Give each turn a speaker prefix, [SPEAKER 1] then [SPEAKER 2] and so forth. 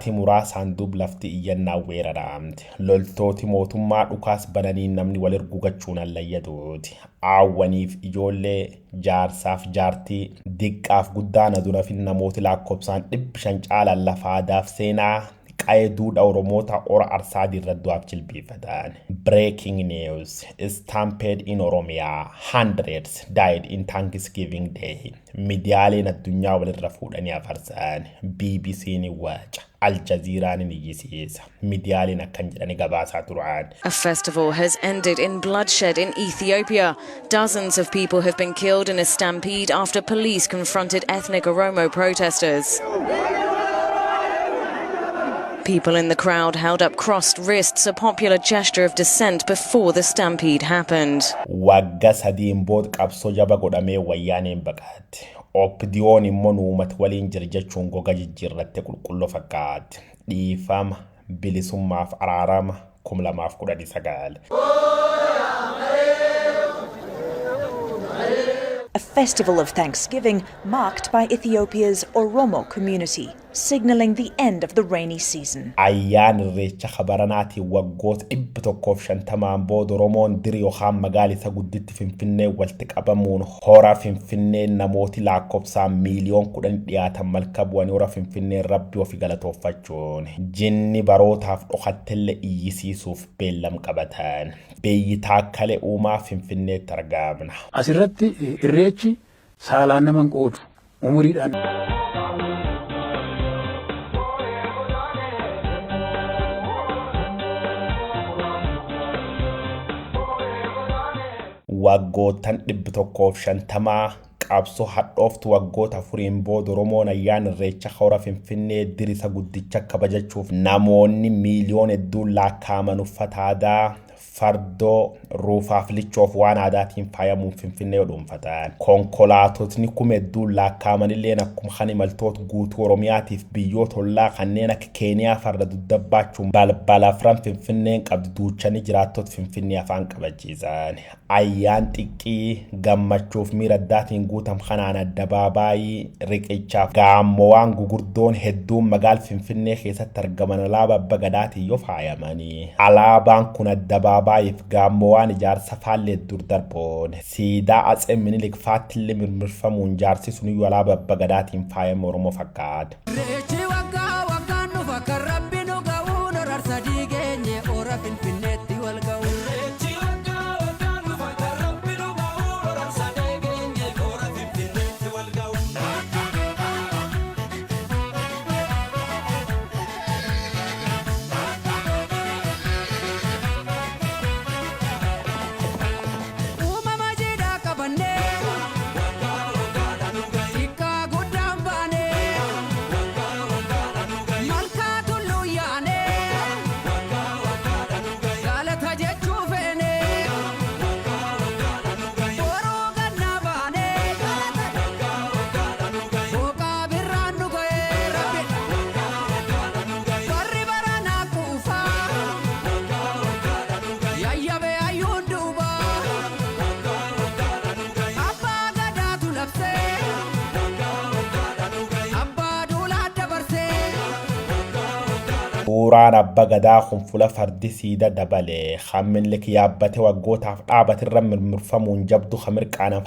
[SPEAKER 1] Sa'aatii muraasaan duub lafti iyyannaan weeraramte. Loltooti mootummaa dhukaas bananiin namni wal ergugachuun allayyatuuti. Aawwaniif ijoollee, jaarsaaf jaartii, diqqaaf guddaa na dura fi namooti lakkoofsaan 500 caalan lafa aadaaf seenaa qa'ee duudha Oromoota Hora Arsaadii irratti du'aaf jilbeeffatan. Breaking news: Stampede in Oromia, hundreds died in Thanksgiving Day. Miidiyaaleen addunyaa walirra fuudhanii afarsan. BBC ni waca. Al Jazeeraan ni iyyisiisa. Miidiyaaleen akkan jedhanii gabaasaa turan.
[SPEAKER 2] A festival has ended in bloodshed in Ethiopia. Dozens of people have been killed in a stampede after police confronted ethnic Oromo protesters. People in the crowd held up crossed wrists, a popular gesture of dissent before the stampede happened.
[SPEAKER 1] Waggaa 3n booda qabsoo jaba godhamee Wayyaaneen baqatte. OPDOn immoo nu uummata waliin jira jechuun goga jijjiirratte qulqulluu fakkaatti. Dhiifama, bilisummaaf araarama 2019.
[SPEAKER 3] A festival of thanksgiving marked by Ethiopia's Oromo community, signaling the end of the rainy season.
[SPEAKER 1] Ayyaan Irreecha kabaranaatiin waggoota 150n booda Oromoon diri yookaan magaala isa gudditti Finfinnee walitti qabamuun hora Finfinnee namooti lakkoofsaan miiliyoon 10 dhiyaatan malka bu'anii hora Finfinnee rabbi ofi galatooffachuun jinni barootaaf dhokattellee iyyisiisuuf beellam qabatan. Biyyi Taakkalee Uumaa Finfinneetti argamna.
[SPEAKER 4] Asirratti Irreechi saalaan nama hin qoodu, umuriidhaan.
[SPEAKER 1] Waggoottan 150 qabsoo hadhooftu waggoota 4n booda Oromoon ayyaana Irreecha hora Finfinnee dirisa guddicha kabajachuuf namoonni miiliyoon hedduun lakkaa'aman uffata aadaa, fardoo, ruufaaf lichoof waan aadaatiin faayamuun Finfinnee dhuunfatan. Konkolaatotni kuma hedduun lakkaa'aman illeen akkuma kan imaltoota guutuu Oromiyaatiif biyyoota ollaa kanneen akka Keeniyaa farda duddabbaachuun balbala afran Finfinneen qabdi duuchanii jiraattota Finfinnee afaan qabachiisan. Ayyaan xiqqii gammachuuf miira addaatiin guutam kanaan addabaabaayii, riqichaaf gaammoowwan gugurdoon hedduun magaala Finfinnee keessatti argaman alaabaa Abbaa Gadaatiin yoo faayamanii. Alaabaan kun addabaabaayif gaammoowwan ijaarsa faallee dur darboon siidaa Atsee Minilik faattillee mirmirfamuun jaarsi suniyyuu alaabaa Abbaa Gadaatiin faayame Oromoo fakkaata.
[SPEAKER 5] Irreechi waggaa waggaan dhufa kan Rabbi nu ga'uun Hora Arsadii geenye hora Finfinneetti wal ga'u.
[SPEAKER 6] Irreechi waggaa waggaan dhufa kan Rabbi nu ga'uun Hora Arsadii geenye hora Finfinneetti wal ga'u.
[SPEAKER 5] Uumama jiidhaa qabannee xiqqaa guddaan baanee malkaa tulluu yaanee galata jechuu feenee boruu gannaa baanee booqaa birraan nu ga'ee rabbi barri baranaa quufaa yayyabee hayyuun duubaa abbaa gadaatu labsee abbaa duulaa dabarsee.
[SPEAKER 1] Suuraan Abbaa Gadaa kun fuula fardi siida dabale kan Minilik yaabbate waggootaaf dhaabatirra mirmirfamuun jabdu kan mirqaana.